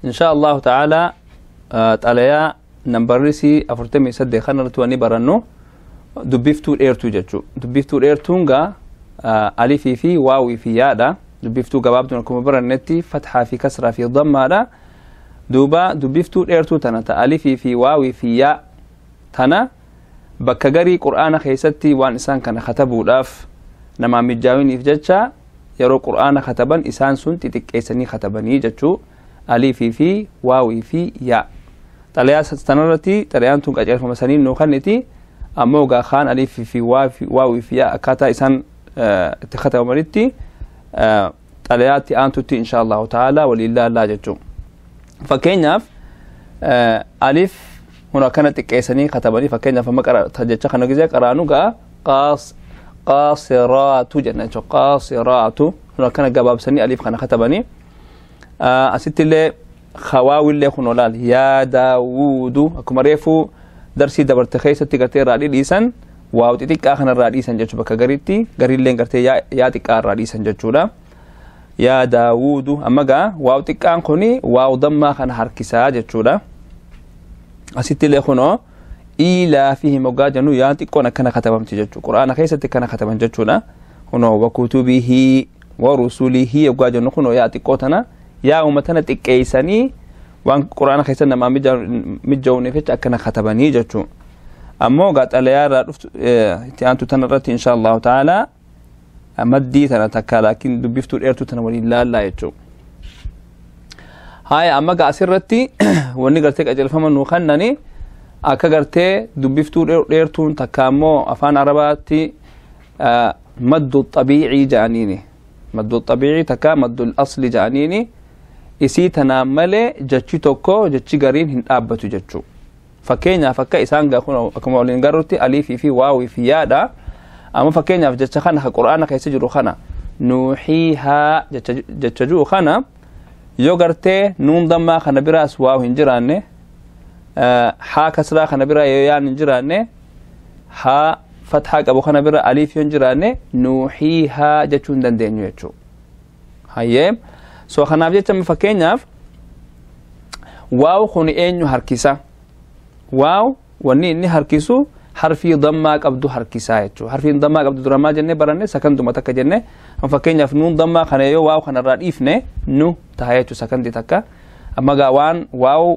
Insha Allahu ta'ala xalayaa nambarrisii 48 kanarratti wanni barannu dubbiftuu dheertuu jechuu. Dubbiftuu dheertuun gaa alifii fi waawii fi yaadha. Dubbiftuu gabaabduun akkuma barannetti fatxaa fi kasraa fi dammaadha. Duuba dubbiftuu dheertuu tana ta alifii fi waawii fi yaa tana bakka garii qur'aana keessatti waan isaan kana katabuudhaaf namaa mijaawiniif jecha yeroo qur'aana kataban isaan sun xixiqqeessanii katabanii jechuu, alifii fi waawii fi yaa. Xalayaa tanarratti xalayaan tun qajeelfama saniin nuu kenniti. Ammoo gaa kaan alifii fi waawii fi yaa akkaataa isaan itti katabamanitti xalayaatti aantutti insha Allahu ta'ala waliin laallaa jechuu. Fakkeenyaaf alif kun akkana xiqqeessanii katabanii, fakkeenyaaf amma jecha kana gizee qaraanu gaa qaasiraatu jenna jechuudha. Qaasiraatu kun akkana gabaabsanii alif kana katabanii. Asitti illee hawaawillee kun olaal yaa Daawuudu akkuma reefuu darsii dabarte keessatti gartee irraa dhidhiisan, waaw xixiqqaa kana irraa dhiisan jechuudha. Bakka gariitti gariilleen gartee yaa xiqqaa irraa dhiisan jechuudha. Yaa Daawuudu amma gaa waaw xiqqaan kuni waaw dammaa kana harkisaa jechuudha. Asitti illee kunoo iilaa fi himogaa jennu yaa xiqqoon akkana katabamti jechuudha. Quraana keessatti akkana kataban jechuudha. Kunoo wakutubihi warusulihi yoggaa jennu kunoo yaa xiqqoo tana yaa uummatana xiqqeessanii waan quraana keessatti namaa mijaa'uuniif jecha akkana katabanii jechuudha. Ammoo gaa xalayaa irraa dhuftu itti aantu tana irratti insha Allahu ta'ala maddii tana takka laakiin dubbiftuu dheertuu tana waliin laallaa jechuudha. Haya, amma gaa asirratti wanni gartee qajeelfama nuu kennani akka gartee dubbiftuu dheertuun takka ammoo afaan Arabaatti maddu xabiicii jedhaniini. Maddu xabiicii takka maddu asli jedhaniini isii tanaan malee jechi tokko jechi gariin hin dhaabbatu jechuu. Fakkeenyaaf akka isaan akkuma waliin garrutti aliifii fi waawii fi yaadha. Amma fakkeenyaaf jecha kana ka qur'aana keessa jiru kana nuuxiihaa jecha jiru kana yoo gartee nuun dammaa kana biraas waaw hin jiraanne, haa kasraa kana bira yoo yaan hin jiraanne, haa fatxaa qabu kana bira aliif yoo hin jiraanne, nuuxiihaa jechuu hin dandeenyu jechuu. Hayyee, so kanaaf jecha fakkeenyaaf waaw kun eenyu harkisa? Waaw wanni inni harkisu harfii dammaa qabdu harkisaa jechuudha. Harfiin dammaa qabdu dura maal jennee baranne? Sakanduma takka jenne. Fakkeenyaaf nuun dammaa kana yoo waaw kanarraa dhiifne nu taha jechuudha sakandii takka. Amma gaa waan waaw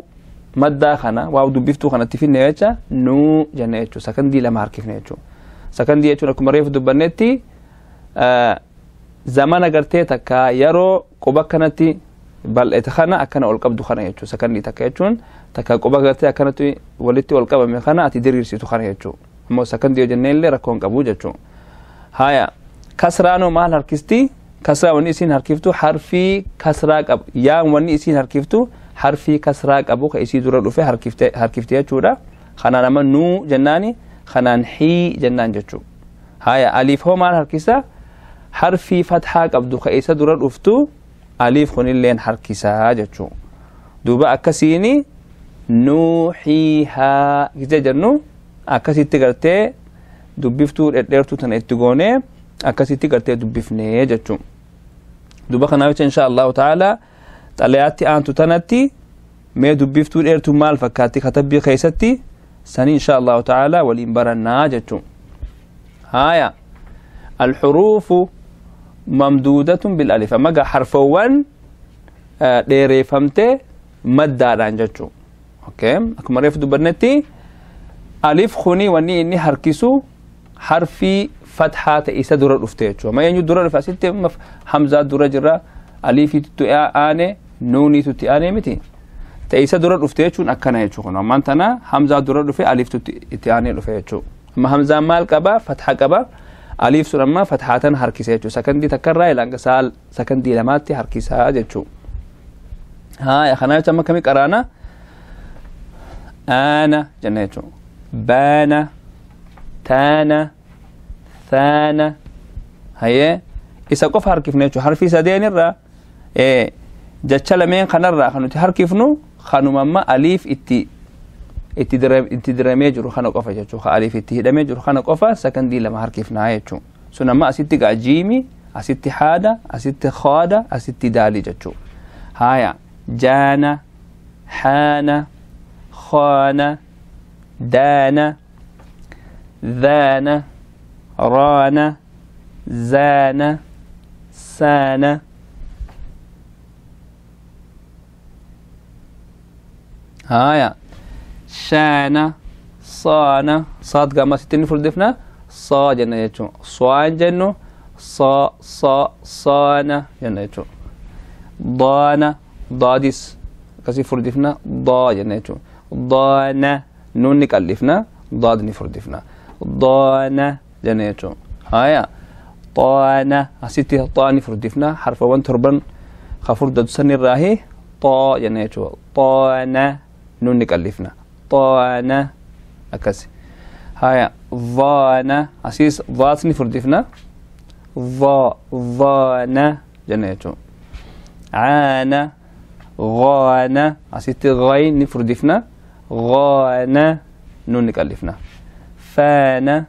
maddaa kana waaw dubbiftuu kanatti finne jecha nu jenne jechuudha. Sakandii lama harkifne jechuudha. Sakandii jechuun akkuma reefu dubbannetti zamana gartee takka yeroo quba kanatti bal'ate kana akkana ol qabdu kana jechuudha. Sakandii takka jechuun takka quba gartee akkanatti walitti ol qabame kana ati diriirsitu kana jechuudha. Ammoo sakandii yoo jennee illee rakkoo hin qabu jechuudha. Haya, kasraanoo maal harkisti? Kasraa wanni isiin harkiftu harfii kasraa qabu. Yaa wanni isiin harkiftu harfii kasraa qabu ka isii dura dhufe harkifte jechuudha. Kanaan amma nuu jennaani, kanaan hii jennaan jechuudha. Haya, aliif hoo maal harkisa? Harfii fatxaa qabdu ka isa dura dhuftu aliif kunilleen harkisaa jechuudha. Duuba akkasiini nuuxiihaa gizee jennu akkasitti gartee dubbiftuu dhedheertuu tana itti goonee akkasitti gartee dubbifnee jechuudha. Duuba kanaaf jecha insha Allahu ta'ala xalayaatti aantu tanatti mee dubbiftuu dheertuu maal fakkaatti katabbii keessatti sanii insha Allahu ta'ala waliin barannaa jechuudha. Haya, alxuruufu mamduudatun bil alif. Amma gaa harfawwan dheereeffamte maddaadhaan jechuudha. Okay, akkuma reefu dubbannetti alif kuni wanni inni harkisu harfii fatxaa ta'e isa dura dhufte jechuudha. Amma eenyu dura dhufe? Asitti hamzaa dura jira, aliifiitu aane, nuuniitu itti aane miti. Ta'e isa dura dhufte jechuun akkana jechuudha. Kun ammaan tana hamzaa dura dhufe, aliiftu itti aanee dhufe jechuudha. Amma hamzaan maal qaba? Fatxa qaba. Aliif sun amma fatxaa tana harkisa jechuudha. Sakandii takkarraa ilaa saal sakandii lamaatti harkisaa jechuudha. Haaya, kanaaf jecha amma akkamii qaraana? Aana jenna jechuudha. Baana, taana, thaana. Hayyee, isa qofa harkifne jechuudha. Harfii sadeenirraa jecha lameen kanarraa kan nuti harkifnu kanuma amma aliif itti itti diramee jiru kana qofa jechuudha. Ka aliif itti hidhamee jiru kana qofa sakandii lama harkifnaa jechuudha. Sun amma asitti gaa jiimi, asitti haada, asitti khaada, asitti daalii jechuudha. Haya, jaana, حان، خان، دان، ذان، ران، زان، سان. هايا شان، صان، صاد قام ستين فردفنا صا جنة يجو صوان جنو صا صا صان جنة يجو ضان ضادس كسي فردفنا ضا جنة يجو ضان نون نكلفنا ضاد نفردفنا ضان جنة يجو. هايا طان أسيتي طان فردفنا حرف وان تربن خفرد سن الراهي طا جنة يجو طان نون نكلفنا طان أكسي. هايا ظان أسيس ضاتني فردفنا ظا ظان جنة يجو عان غان أسيتي غين نفردفنا غان نون نكلفنا فان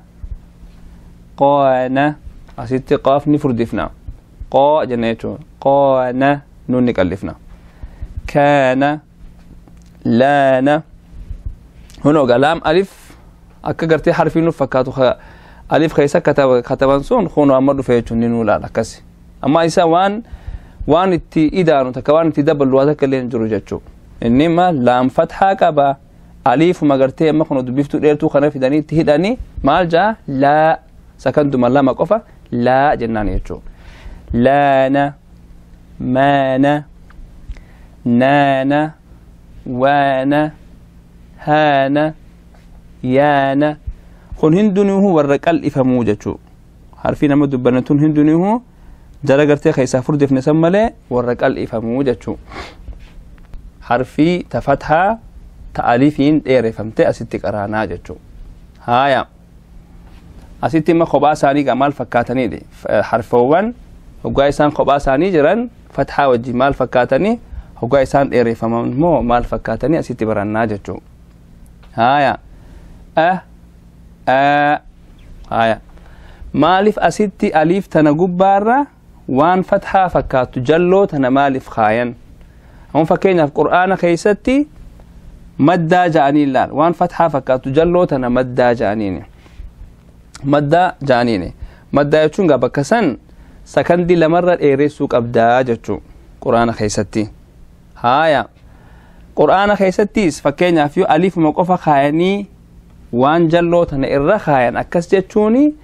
قان أسيتي قاف نفردفنا قا جنة يجو قان نون نكلفنا كان لانا. هنا لام ألف akka gartee harfiin nu fakkaatu alif keessa kataban sun kun amma dhufe jechuun ni nuu laala akkasi. Amma isa waan itti idaanu takka waan itti daballu waa takka illee hin jiru jechuu. Inni ma laam fathaa qaba aliifuma gartee amma kun dubbiftuu dheertuu kana fidanii itti hidhanii maal jaa laa sakanduma lama qofa laa jennaan jechuu. Laana, maana, naana, waana, haana, yaana. Kun hundinuuhu warra qal'ifamuu jechuu. Harfii nama dubbanne tun hundinuuhu jara gartee keessaa furdifne san malee warra qal'ifamuu jechuu. Harfii ta fathaa ta alifiin dheereffamte asitti qaraanaa jechuu. Haaya asitti imma kophaa isaanii gaa maal fakkaataniidha? Harfoowwan hoggaa isaan kophaa isaanii jiran fathaa wajjin maal fakkaatanii hoggaa isaan dheereffaman immoo maal fakkaatanii asitti barannaa jechuu. Haaya a a haya maaliif asitti aliif tana gubbaarra waan fathaa fakkaattu jalloo tana maaliif kaayan? Amma fakkeenyaaf qur'aana keessatti maddaa ja'anii ilaal waan fathaa fakkaattu jalloo tana maddaa ja'aniini. Maddaa ja'aniini. Maddaa jechuun gaa bakka san sakandii lamarra dheeressuu qabdaa jechuu qur'aana keessatti. Haya qur'aana keessattis fakkeenyaaf yoo aliifuma qofa kaayanii waan jalloo tana irra kaayan akkas jechuuni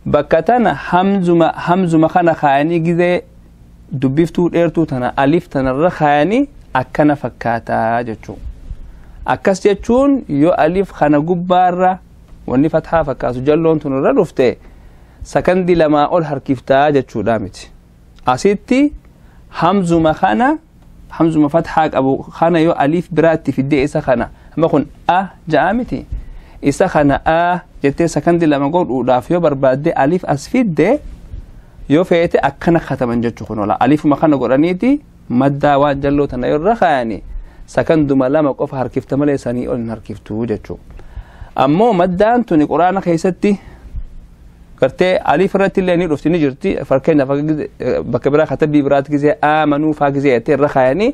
bakka tana hamzuma kana kaayanii gizee dubbiftuu dheertuu tana alif tanarra kaayanii akkana fakkaataa jechuu. Akkas jechuun yoo alif kana gubbaarra wanni fathaa fakkaatu jalloon tun irra dhufte sakandii lamaa ol harkiftaa jechuudha miti. Asitti hamzuma kana hamzuma fathaa qabu kana yoo alif biraatti fiddee isa kana amma kun a ja'a miti. Isa kana a jettee sakandii lama godhuudhaaf yoo barbaadde alif as fidde yoo feete akkana kataban jechuu kun ola alifuma kana godhaniiti maddaa waan jalloo tana irra kaayanii sakanduma lama qofa harkifta malee sanii ol hin harkiftuu jechuu. Ammoo maddaan tuni quraana keessatti gartee alif irratti illee ni dhufti ni jirti fakkeenyaaf bakka biraa katabbii biraatti gisee aamanuu faa gisee jettee irra kaayanii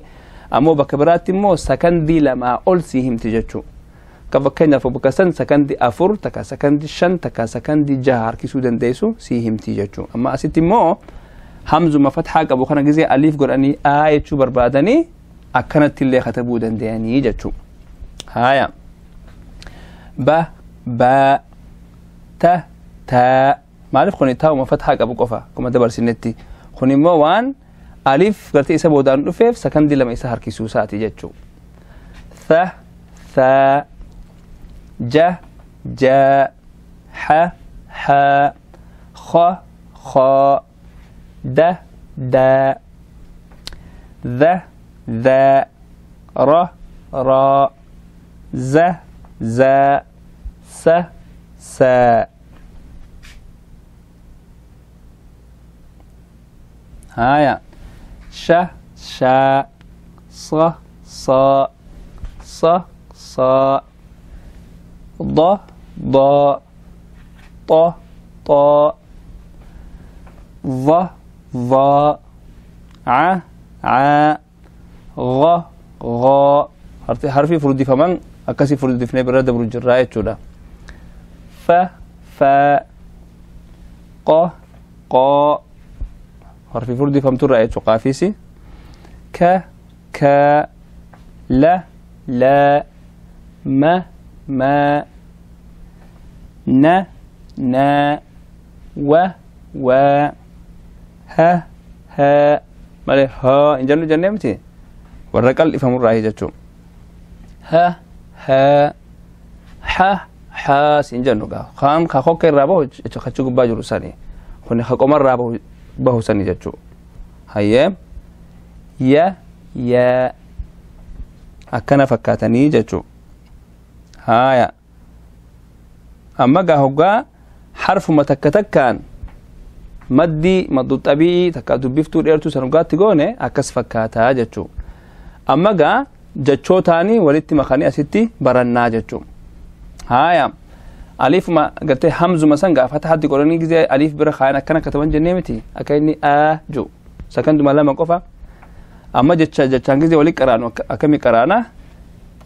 ammoo bakka biraatti immoo sakandii lamaa ol sii himti jechuu. Ka fakkeenyaaf bakka san sakandii 4 takka sakandii 5 takka sakandii 6 harkisuu dandeessu sii himti jechuu. Amma asitti immoo hamzuma fathaa qabu kana gisee alif godhanii aa jechuu barbaadanii akkanatti illee katabuu danda'anii jechuu. Haya ba ba ta ta maaliif kun taa'uma fathaa qabu qofa akkuma dabarsinetti kun immoo waan alif gartee isa boodaan dhufeef sakandii lama isa harkisuu isaati jechuu. Tha tha ja ja ha ha kha kha da da dha dha ra ra za za sa sa. Haya sha sha sa sa sa sa ض ض ط ط ظ ظ ع ع غ غ. Harfii furdifaman akkasii furdifnee bira dabru jirraa jechuudha. Fa fa qa qaa harfii furdifamturraa jechuu qaafiisi. Ka ka la la ma ma na na wa wa ha ha malee ha hin jennu jennee miti warra qal'ifamurraa jechuu. Ha ha ha ha sin jennu gaa kaan ka kokka irraa bahu jechuu kachi gubbaa jiru sanii kuni ka qomarraa bahu sanii jechuu. Hayyee ya ya akkana fakkaatanii jechuu. Haaya amma gaa hoggaa harfuma takka takkaan maddii maddu xabi'ii takka dubbiftuu dheertuu san hoggaatti goone akkas fakkaataa jechuu. Amma gaa jechootaanii walitti makanii asitti barannaa jechuu. Haaya alifuma gartee hamzuma san gaa fatahatti godhanii gizee aliif bira kaayan akkana kataban jennee miti akka inni a jiru sakanduma lama qofa. Amma jecha jechaan gizee wali qaraanu akkami qaraana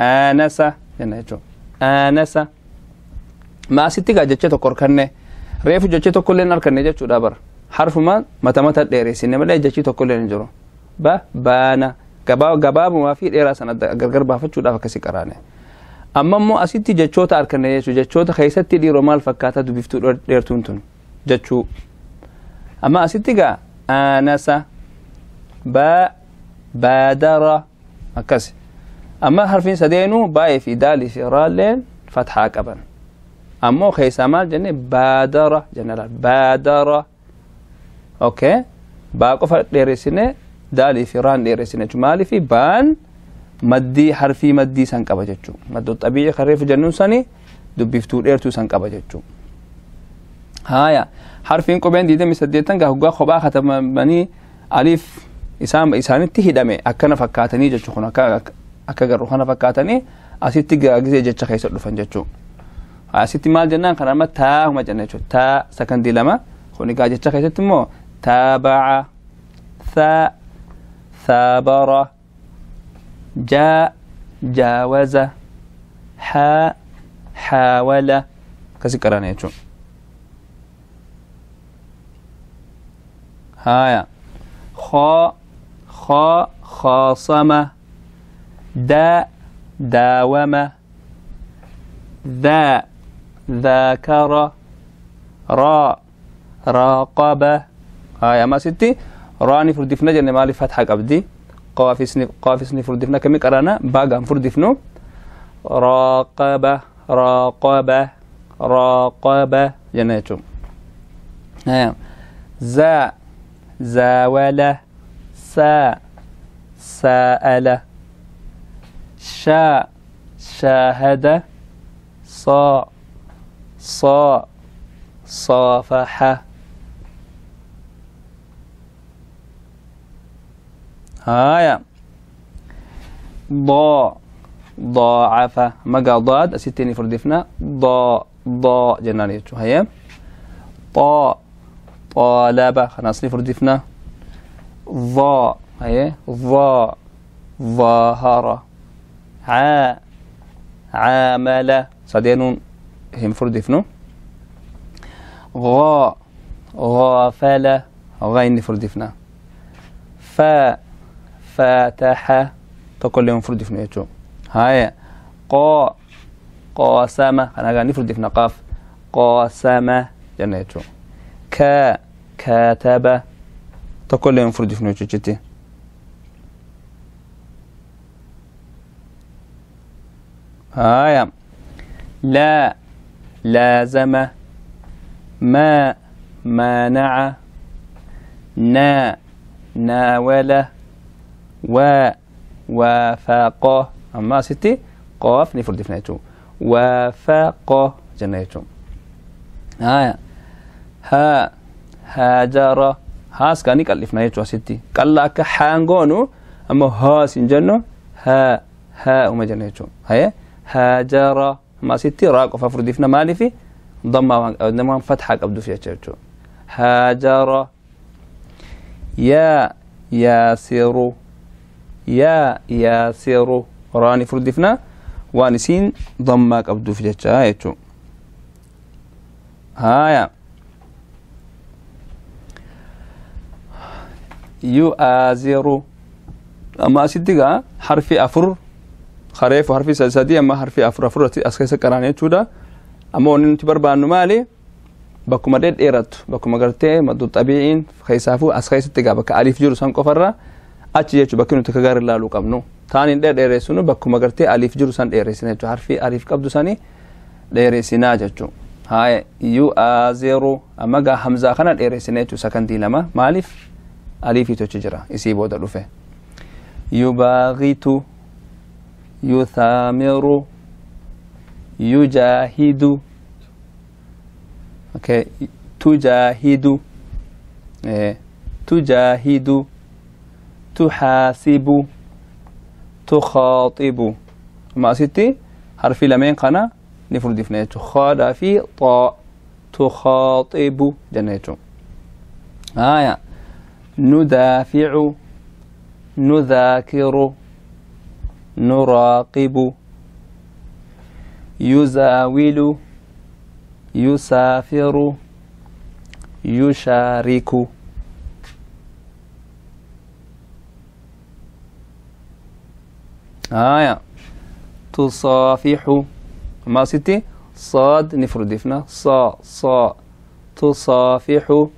aanasa jenna jechuu. Aanasa ma asitti gaa jecha tokko harkanne reefu jecha tokko illee hin harkanne jechuudha bara harfuma mata mata dheeressinne malee jechi tokko illee hin jiru. Ba baana gabaabumaa fi dheeraa sana gargar baafachuudhaaf akkasi qaraane. Amma immoo asitti jechoota harkanne jechuu jechoota keessatti dhiiroo maal fakkaata dubbiftuu dheertuun tun jechuu. Amma asitti gaa aanasa ba baadara akkas. Amma harfiin sadeenuu baa'ee fi daalii fi raalleen fathaa qaban. Ammoo keessaa maal jenne baadara jenna laal baadara. Okay baa qofa dheeressine daalii fi raan dheeressine jechuudha. Maaliif baan maddii harfii maddii san qaba jechuudha. Maddoo xabii'i kan reefu jennuun sani dubbiftuu dheertuu san qaba jechuudha. Haaya harfiin qubeen 28 gaa hoggaa kophaa katabamanii aliif isaanitti hidhame akkana fakkaatanii jechuudha. Kun akka garuu kana fakkaatanii asitti gisee jecha keessa dhufan jechuudha. Asitti maal jennaan kan amma taa'uma jenna jechuudha. Taa sakandii lama kun egaa jecha keessatti immoo taaba'a thaa thaabara jaa jaawaza haa haawala akkasi qaraana jechuudha. Haaya khaa khaa khaasama daa daawama ذا ذاكر را راقب. هاي ما ستي راني فردفنا جن مالي فتحة قبدي قافسني فردفنا كمي قرانا باقا فردفنو راقب راقب راقب جناتو. هاي زا زاول سا سأل شا شاهد صا صا صافح. هايا ضا ضاعف مقا ضاد ستين فردفنا ضا ضا جناني. هيا طا طالب خلاص فردفنا ظا. هيا ظا ظاهر عا عامل صدينون هم فردفنو غا غافل غين فردفنا فا فاتح تقول لهم فردفنا يجو. هاي قا قاسم انا غاني فردفنا قاف قاسم جنة يجو. كا كاتب تقول لهم فردفنا يجو جتي. هاي لا لازم ما مانع نا ناول و وافق. أما ستي قاف نفردفنايتو وافق جنايتو. هاي ها هاجر هاس كاني كلفنايتو ستي قال لك حانغونو أما ها سنجنو ها ها وما جنايتو. هاي هاجر ما ستي راق ففردفنا مالي في ضمة فتحة قبضو فيها تشو. هاجر يا ياسر يا ياسر Raani furdifna waan isiin dammaa qabduuf jecha jechuu. Haya, yu'aaziru. Amma asitti gaa harfi afur kareefu harfi sadii, amma harfi afur afur as keessa qaraane jechuudha. Amma wanni nuti barbaannu maali? Bakkuma dhedheerattu, bakkuma gartee maddu xabii'iin keessaafuu as keessatti gaa bakka aliif jiru san qofarra achi jechuu. Bakki nuti akka gaarii ilaaluu qabnu taan hin dheeresinu, bakkuma gartee aliif jiru san dheeresina jechuu, harfi aliif qabdu sani dheeresinaa jechuu. Haya, yu'aaziru. Amma gaa hamzaa kana dheeresina jechuu, sakandii 2. Maaliif? Aliifiitu achi jira, isii booda dhufe. Yubaagitu, yuthaamiru, yujaahidu. Okay, tujaahidu, tujaahidu, tuxaasibu, tukhaatibu. Amma asitti harfi lameen kana ni furdifna jechuu, khaadhaa fi xaa. Tukhaatibu jenna jechuu. Haya, nudaaficu, nudhaakiru, nuraaqibu, yuzaawilu, yusaafiru, yushaariku. Haya, tusaafixu. Amma asitti saad ni furdifna, sa sa. Tusaafixu,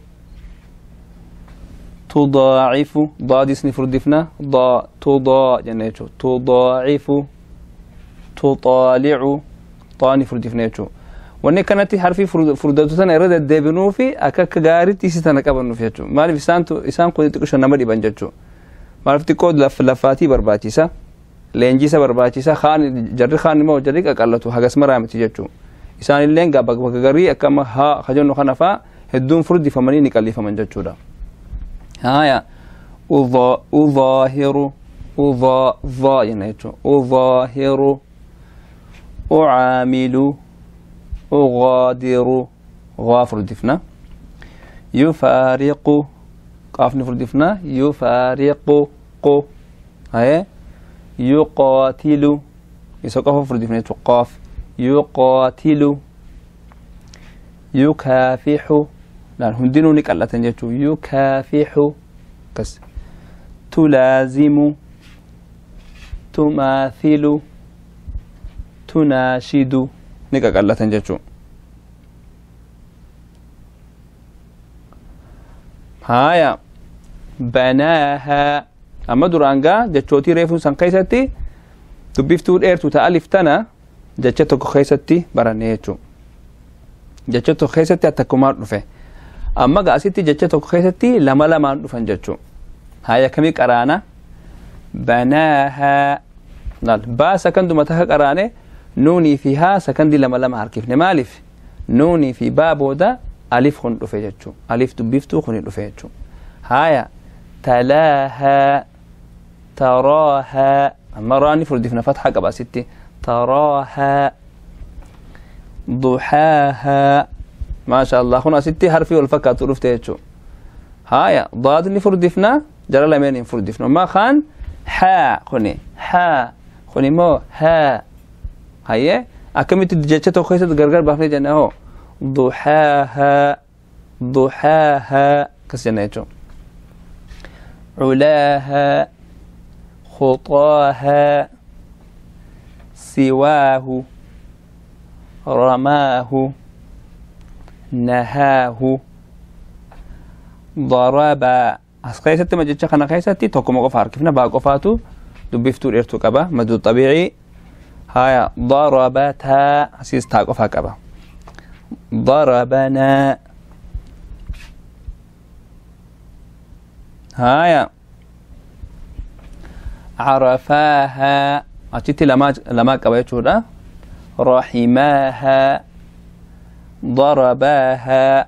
tudaacifu. Daadis ni furdifna, da tudaa jenna jechuu. Tudaacifu, tuxaalicu. Xaa ni furdifna jechuu. Wanni kanatti harfi furdatu tana irra deddeebinuu fi akka akka gaariitti isi tana qabannuuf jechuu. Maaliif? Isaan kun xiqqoo nama dhiban jechuu. Maaliif? Xiqqoo laffaatii barbaachisa, leenjisa barbaachisa. Kaan jarri kaan immoo jarri qaqallatu hagas maraa miti jechuu. Isaan illee bakka garii akka amma haa kajennu kana faa hedduun furdifamanii ni qallifaman jechuudha. Haya, udhaahiru, udhaa dhaa jenna jechuu. Udhaahiru, ucaamilu, ugaadiru. Gaa furdifna. Yufaariqu, qaafni furdifna. Yufaariqu qu. Haya, yuqaatilu, isa qofa furdifna jechuu, qaaf. Yuqaatilu, yukaafixu. Laal, hundinuu ni qallatan jechuu. Yukaafixu kas. Tulaazimu, tumaathilu, tunaashidu, ni qaqallatan jechuu. Haya, banaahaa. Amma duraan gaa jechootii reefuu san keessatti dubbiftuu dheertu ta alif tana jecha tokko keessatti baranne jechuu. Jecha tokko keessatti attakkumaan dhufe. Amma gaa asitti jecha tokko keessatti lama lamaan dhufan jechuu. Haya, kamii qaraana? Banaahaa. Laal, baa sakanduma takka qaraane, nuunii fi haa sakandii lama lama harkifne. Maaliif? Nuunii fi baa booda alif kun dhufe jechuu, alif dubbiftuu kun dhufe jechuu. Haya, talaahaa, taraahaa. Amma raani furdifna, fatxa qaba asitti. Taraahaa, duxaahaa. Maasha Allah, kun asitti harfii wal fakkaatu dhufte jechuu. Haya, daadni furdifna, jara lameen hin furdifnu. Amma kaan haa kuni haa, kun immoo haa. Hayyee, akkamitti jecha tokko keessatti gargar baafnee jenna hoo? Duxaahaa, duxaahaa akkas jenna jechuudha. Culaahaa, khuxaahaa, siwaahu, ramaahu, nahaahu, darabaa. As keessatti ma jecha kana keessatti tokkuma qofa harkifna, baa qofaatu dubbiftuu dheertuu qaba, maddu xabiicii. Haya, darabataa, asiis taa qofaa qaba. Darabanaa. Haya, carafaahaa, achitti lamaa qaba jechuudha. Raximaahaa, darabaahaa.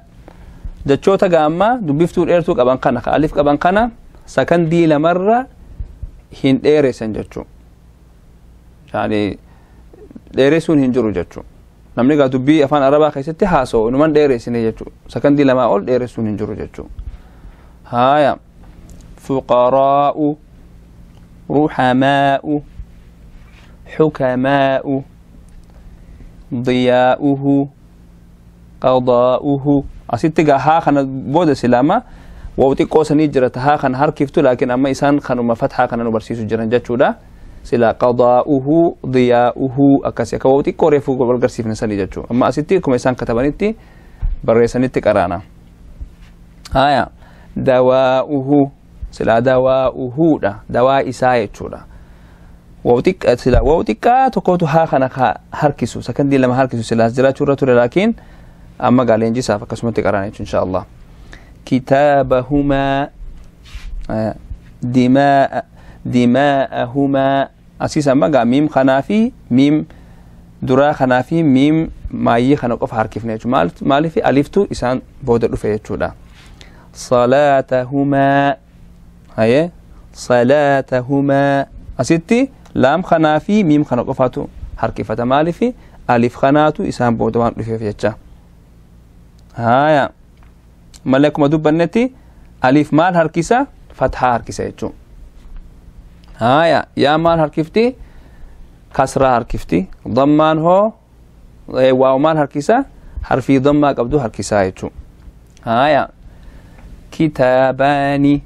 Jechoota gaamma dubbiftuu dheertuu qaban kana, ka alif qaban kana, sakandii lamarra hin dheeressan jechuu. Yani dheeressuun hin jiru jechuu. Namni gaa dubbii afaan arabaa keessatti haasa'u numan dheeressine jechuu, sakandii lamaa ol dheeressuun hin jiru jechuu. Haya, fuqaraa'u, ruhamaa'u, حكماء ضياؤه قضاؤه. asitti gaa haa kana booda silaama waw xiqqoo sanii jirata haa kana harkiftu, laakiin amma isaan kanuma fathaa kana nu barsiisu jiran jechuudha. Sila qadaa'uhu diyaa'uhu akkasi akka waw xiqqoo reefuu wal garsiifne sanii jechuu. Amma asitti akkuma isaan katabanitti barreessanitti qaraana. Haya, dawaa'uhu sila dawaa'uhuudha, dawaa isaa jechuudha. Waw xiqqa sila waw xiqqaa tokkotu haa kana harkisu, sakandii lama harkisu silaas jiraachuu irra ture, laakiin amma gaa leenjisaaf akkasumatti qaraana jechuun insha Allah. Kitaabahumaa, dimaa dimaa'ahumaa. Asiis amma gaa miim kanaa fi miim duraa kanaa fi miim maayyii kana qofa harkifne jechuudha. Maaliif? Aliftu isaan booda dhufe jechuudha. Salaatahumaa, haye, salaatahumaa. Asitti laam kanaa fi miim kana qofaatu harkifata. Maaliif? Alif kanaatu isaan booda waan dhufeef jecha. Haya, malee akkuma dubbannetti alif maal harkisa? Fathaa harkisa jechuudha. Haya, yaa maal harkifti? Kasraa harkifti. Dammaan hoo waaw maal harkisa? Harfii dammaa qabdu harkisaa jechuudha. Haya, kitaabaani.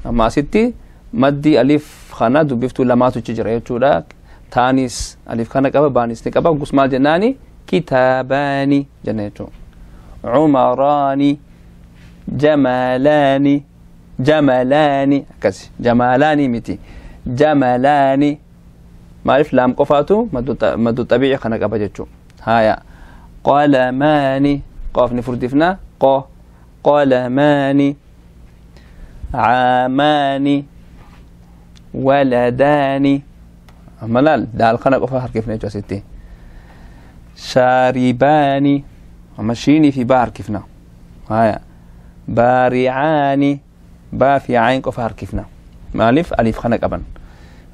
Amma asitti maddi alif kana dubbiftuu lamaatu jira jechuudha. Taanis alif kana qaba, baanis ni qaba. Gus maal jennaani? Kitaabaani jenna jechuudha. Cumaraani, jamalaani, jamalaani akkasi, jamaalaani miti, jamalaani. Maaliif? Laam qofaatu maddu xabiici kana qaba jechuudha. Haya, qalamaani, qoofni furdifna, qo, qalamaani, caamaani, waladaani. Amma laal, daal kana qofa harkifna jechuudha asitti. Shaaribaani, amma shiinii fi baa harkifna. Haya, baaricaani, baa fi cayn qofa harkifna. Maaliif? Aliif kana qaban.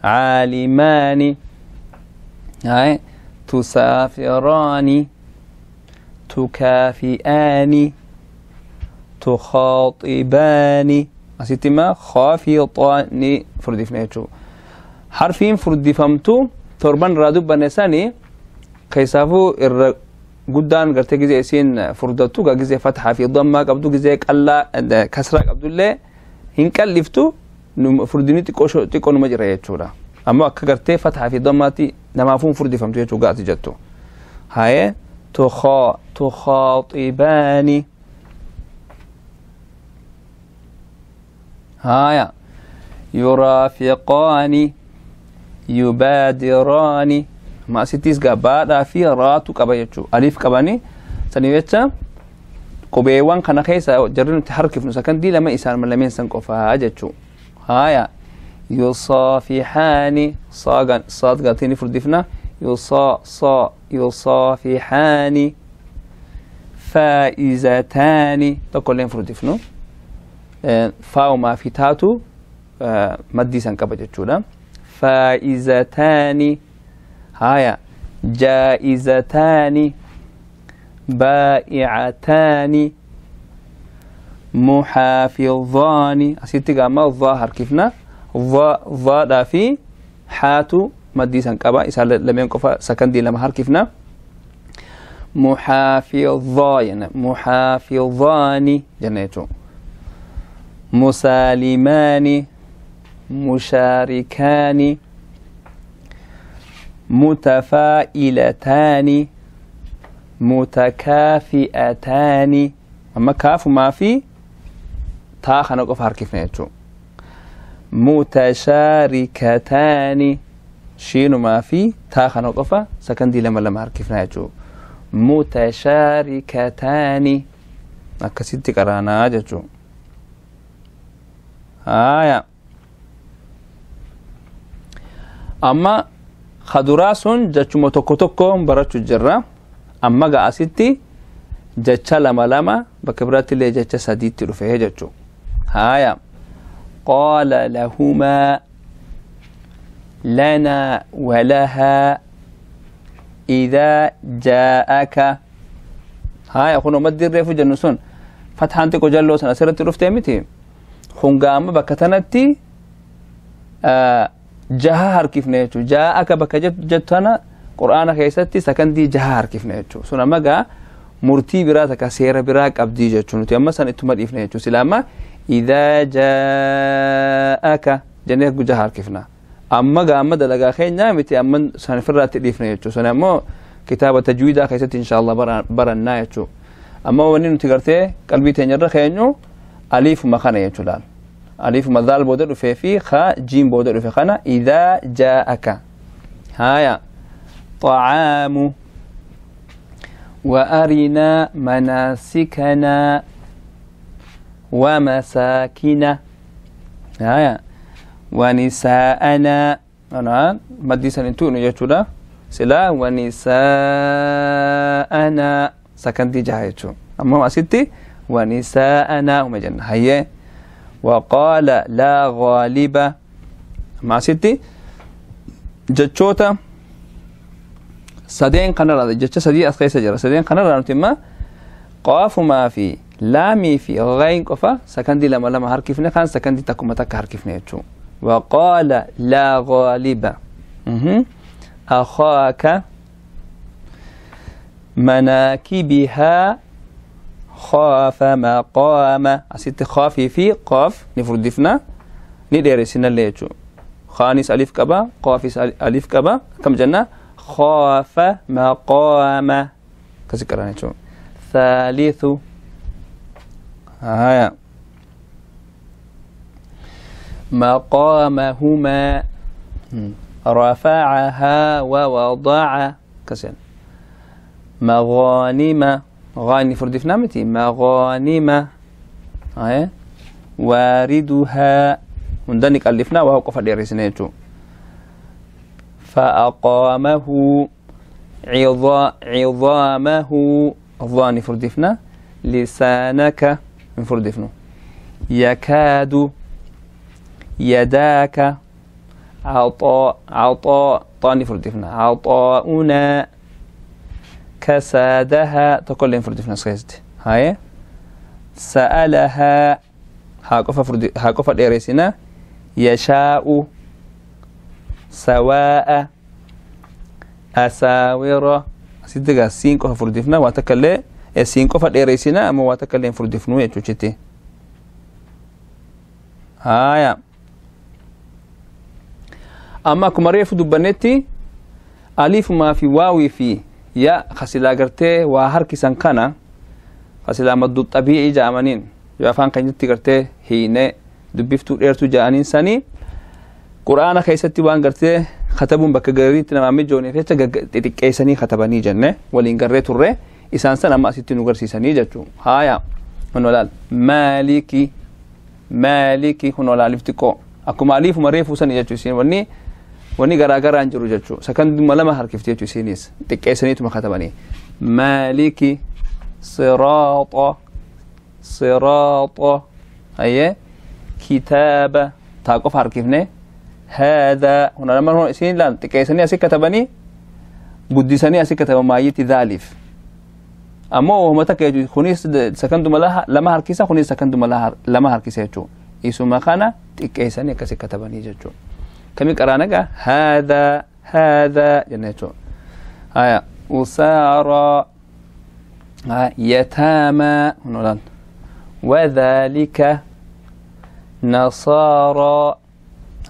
Caalimaani, haya, tusaafiraani, tukaafi'aani, tukhaaxibaani. Asitti ma khaafixaani furdifne jechuudha. Harfiin furdifamtu torban irraa dubbanne sani keessaafuu irra guddaan gartee gizee isiin furdattu gaa gizee fathaa fi dammaa qabdu, gizee qallaa kasraa qabdullee hin qalliftu, furdini xiqqoo numa jira jechuudha. Ammoo akka gartee fathaa fi dammaatti namaafuu hin furdifamtu jechuu gaati jettu. Haye, tukhaaxibaani. Haya, yuraafiqaani, yubaadiraani. Amma asittis gaa baadhaa fi raatu qaba jechuu, aliif qabani sanii jecha qubeewwan kana keessa jarri nuti harkifnu sakandii lama isaan lameen san qofaa jechuu. Haya, yusaafixaani, saad gaatiin furdifna, yusaa saa, yusaafixaani, faa'izataani tokko illee furdifnu, faa'umaa fi taatu maddii san qaba jechuudha. Faa'izataani. Haya, jaa'izataani, baa'i'ataani, muxaafizaani. Asitti gaama dhaa harkifna, dhaadhaa fi haatu maddii san qaba, isaan lameen qofa sakandii lama harkifna. Muxaafizaa jenna, muxaafizaani jenna jechuudha. Musaalimaani, mushaarikaani, mutafaailataani, mutakaafi'ataani. Amma kaafumaa fi taa kana qofa harkifne jechuudha. Mutashaarikataani, shiinumaa fi taa kana qofa sakandii lama lama harkifna jechuudha. Mutashaarikataani akkasitti qaraanaa jechuudha. Haya, amma kaduraa sun jechuma tokko tokko barachuu jirra. Amma gaa asitti jecha lama lama, bakka biraatti illee jecha sadiitti dhufe jechuu. Haya, qaala lahumaa, lanaa walahaa, idaa jaa'aka. Haya, kun maddi reefu jennu sun fathaan xiqqoo jalloo san asirratti dhuftee miti. Kun gaa amma bakka tanatti Jaha harkifne jechuudha. Jaa'aka bakka jettu tana qur'aana keessatti sakandii jaha harkifne jechuudha. Sun amma gaa murtii biraa takka seera biraa qabdii jechuudha. Nuti amma san ittuma dhiifne jechuudha. Sila amma idhaa jaa'aka jennee jaha harkifna. Amma gaa amma dalagaa keenyaa miti amma san ofirraatti dhiifne jechuudha. Sun ammoo kitaaba tajwiidaa keessatti inshaallah barannaa jechuudha. Amma wanni nuti gartee qalbii teenyarra keenyu aliifuma kana jechuudha. Aliifuma daal booda dhufee fi haa jiim booda dhufe kana idhaa jaa'aka. Haaya. طعام وأرنا مناسكنا ومساكنا هايا ونساءنا أنا مدي سنتون يجودا سلا ونساءنا سكنتي جاهيتشو أما ما ستي ونساءنا ومجن هيا وقال لا غالب ما ستي جتشوتا sadeen kanarraa jecha sadii as keessa jira. Sadeen kanarraa nuti imma qaafumaa fi laamii fi ghayn qofa sakandii lama lama harkifne kan sakandii takkuma takka harkifne jechuudha. Waqaala laa ghaaliba akhaaka manaakibihaa khaafa maqaama asitti khaafii fi qaaf ni furdifna ni dheeressinallee jechuudha. Khaanis alif qaba qaafis alif qaba akkam jenna خاف مقام كذكرنا شو ثالث هايا مقامهما رفعها ووضع كسر مغانم غاني فردفنا متي مغانم هايا واردها وندنك ألفنا وهو قفل ديرسنيتو فأقامه عظامه الظاني فردفنا لسانك من فردفنا يكاد يداك عطاء عطاء طاني فردفنا عطاؤنا كسادها تقول فردفنا سخيست هاي سألها هاقف الإرسنا يشاء سواء أساور أسيدك سين كوفا فردفنا واتكالي سين كوفا ديريسينا أما واتكالي فردفنو يتوشتي هايا أما كماريف دبنتي أليف ما في واوي في يا خسلا قرتي وهركي سنكنا خسلا مدو طبيعي جامانين يوافان كنجتي قرتي هينة دبفتو إيرتو جانين ساني قرآن keessatti waan gartee khatabuun bakka gariitti namaa mijooniif jecha xixiqqeessanii khatabanii jenne waliin garree turre isaan san amma asitti nu garsiisanii jechuudha. Haaya kun olaal maaliki maaliki kun olaaliif xiqqoo akkuma aliifuma reefuu sani jechuu isiin wanni wanni garaagaraan jiru jechuu sakanduma lama harkifti jechuu isiinis xiqqeessaniituma khatabanii maaliki siraaxa siraaxa hayyee kitaaba taa qofa harkifne هذا هنا لما هو سين لام تكيسني أسي كتبني قدسني أسي كتب مايتي ذالف أما هو متى كي خنيس سكندو ملاها لما هركيسا خنيس سكندو ملاها لما هركيسا يجو إيسو ما خانا تكيسني كسي كتبني جتو كم يقرأنا هذا هذا جنتو هيا أسارى يتامى هنا وذلك نصارى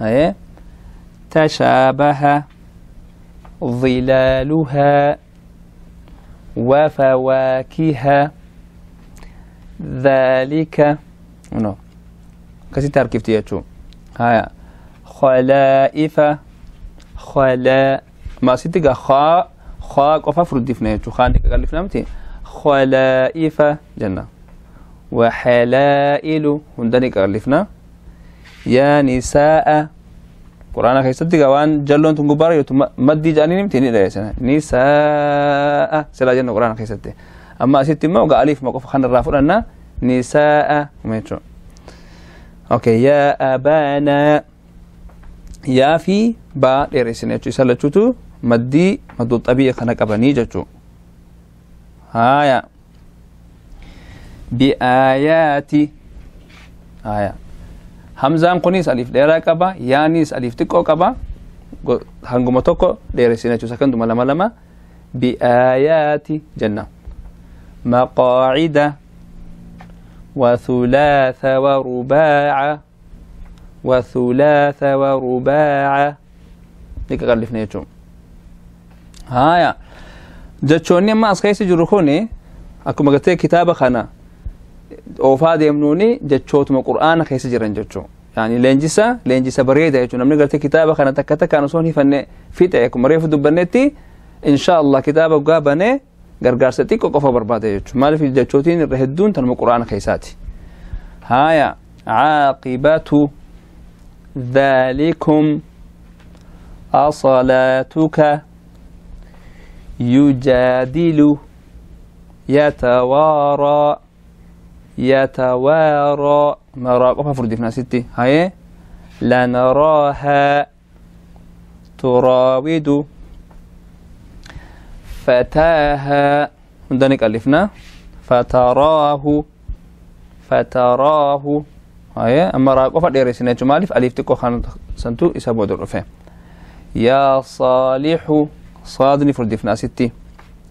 هيا تشابه ظلالها وفواكه ذلك نو كسي تركيب تياتشو هيا خلائف خلا ما سيتيغا خا خا قفا فردفنا ياتشو خا نقلفنا متي خلائف جنة وحلائل هندني قلفنا يا نساء قرآن keessatti waan jalloon tun gubbaara jirtu maddii jedhanii miti ni dheeressan nisaa silaa jenna quraana keessatti amma asitti immoo gaa aliif qofa kanarraa fudhanna nisaa jechuudha. Okay yaa abaanaa yaa fi baa dheeressin jechuudha isa lachuutu maddii madduu xabi'a kana qabanii jechuudha. Haaya bi'aayaati haaya Hamzaan kunis alif dheeraa qaba, yaanis alif xiqqoo qaba. Hanguma tokko dheeressina jechuudha. Sakanduma lama lama bi'aayaati jenna. Maqaacida وثلاث ورباع وثلاث ورباع ديك غلفنا يجو هايا جتشوني ما أسخيس جرخوني أكو مقتي كتابة خنا أوفا ديمنوني جتشوت ما قرآن خيس جرن جتشو يعني لينجسا لينجسا بريدة يجو نمني قلت كتابة خنا تكتا كانوا صوني فن فيتا أكو مريف دبنتي إن شاء الله كتابة قابني gargaarsa xiqqoo qofa barbaada jechuudha. Maaliif jechootiin irra hedduun tanuma quraana keessaati. Haya caaqibatu dhaalikum asalaatuka yujaadilu yatawaaraa yatawaaraa maraa qofa furdifna asitti. Haye lanaraahaa turaawidu فتاها عندنا ألفنا فتراه فتراه هيا أما راقفة ديرسنا جمالف ألف تكو خان سنتو إسابو درفه يا صالح صادني فردفنا ستي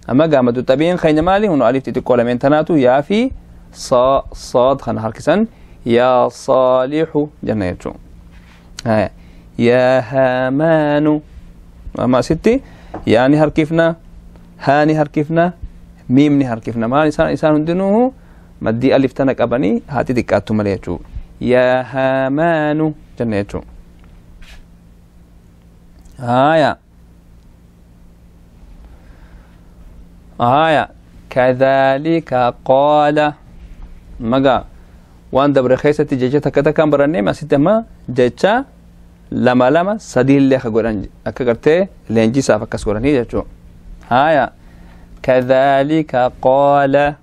أما قامت التبين خين مالي هنا ألف تكو لمن تناتو يا في صا صاد خان هركسن يا صالح جنة يجو هيا يا هامان أما ستي يعني هركفنا هاني هركفنا ميمني هركفنا ما إنسان إنسان هندنوه مدي ألف تنك أبني هاتي دكاتو مليتو يا هامان جنيتو هايا هايا كذلك قال مجا وان دبر خيسة جيجة كذا كان برني ما ستة جيجة لما لما سديل اللي خجوران أكرته لينجي سافك كسوراني جيجو هايا كذلك قال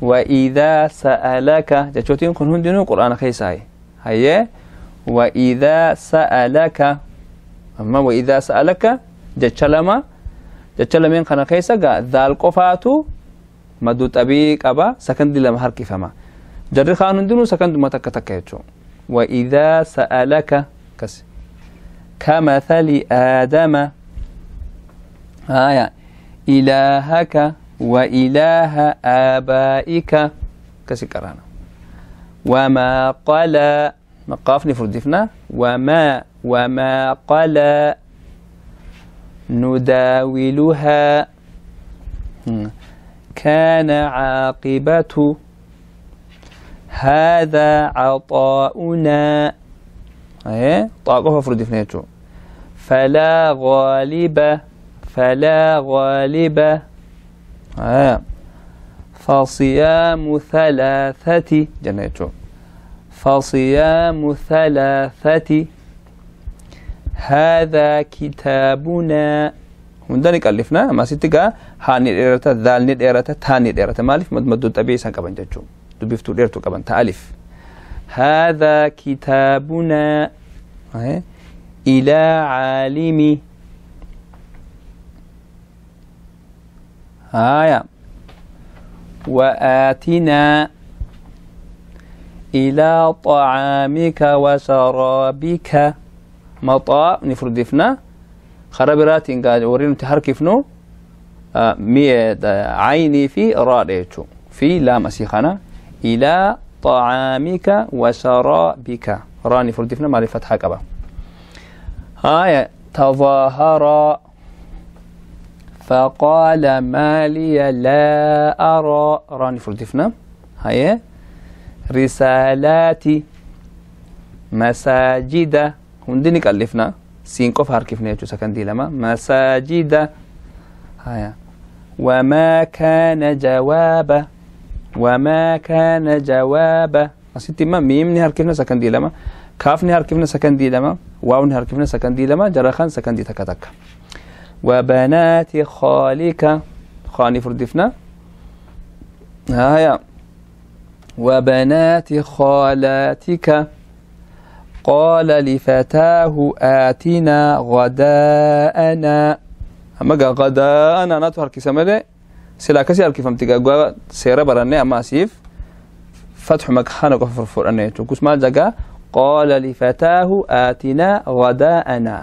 وإذا سألك جاتشوتين كن هندنو قرآن خيساي هيا وإذا سألك أما وإذا سألك جاتشلما جاتشلمين خنا خيسا ذال قفاتو مدوت أبيك أبا سكند لما هركي فما جري خان هندنو سكند ما تك تك وإذا سألك كس كمثل آدم آية إلهك وإله آبائك كسكرانا وما قال مقافني فردفنا وما قال نداولها كان عاقبة هذا عطاؤنا إيه طاقه فردفنا فلا غالب فلا غالب فصيام ثلاثة جنيتو فصيام ثلاثة هذا كتابنا هندنك ألفنا ما ستقى هاني إيرتا ذالني إيرتا تاني إيرتا مالف مدمدو تبي سان جتشو دبيفتو إيرتو كبن تألف هذا كتابنا إلى عالم هايا وآتنا إلى طعامك وشرابك مطاء نفردفنا خربرات إن قال ورين تحركفنو عيني في راديتو في لام أسيخنا إلى طعامك وشرابك راني فردفنا مع الفتحة كبا هايا تظاهر فقال ما لي لا أرى راني فردفنا هيا رسالاتي مساجد هندنك ألفنا سين قف هركفنا يجو سكن دي لما مساجد هيا وما كان جواب وما كان جواب أسيتي ما ميم نهار كيفنا سكن دي لما كاف نهار كيفنا سكن دي لما واو نهار كيفنا سكن دي لما جرخان سكن دي تكتك وبنات خالك خاني فردفنا هيا وبنات خالاتك قال لفتاه آتنا غداءنا أما غداءنا ناتو هركي سمده سلا كسي هركي فهمتك سيرة براني أما سيف Fatxuma kana qofa fudhanna jechuudha. Gus maal jagaa qaala lifataahu aatinaa ghadaa'anaa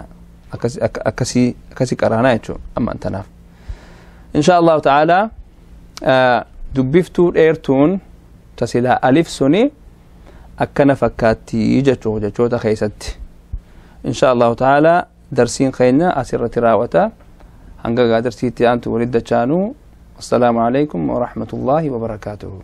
akkasii qaraanaa jechuudha ammaan tanaaf. Insha Allahu ta'ala dubbiftuu dheertuun tasilaa alif suni akkana fakkaattii jechuu jechoota keessatti. Insha Allahu ta'ala darsiin keenya asirratti raawwata. Hanga gaa darsiitti aantu walitti dachaanuu. Assalaamu alaikum wa rahmatullahi wa barakaatuhu.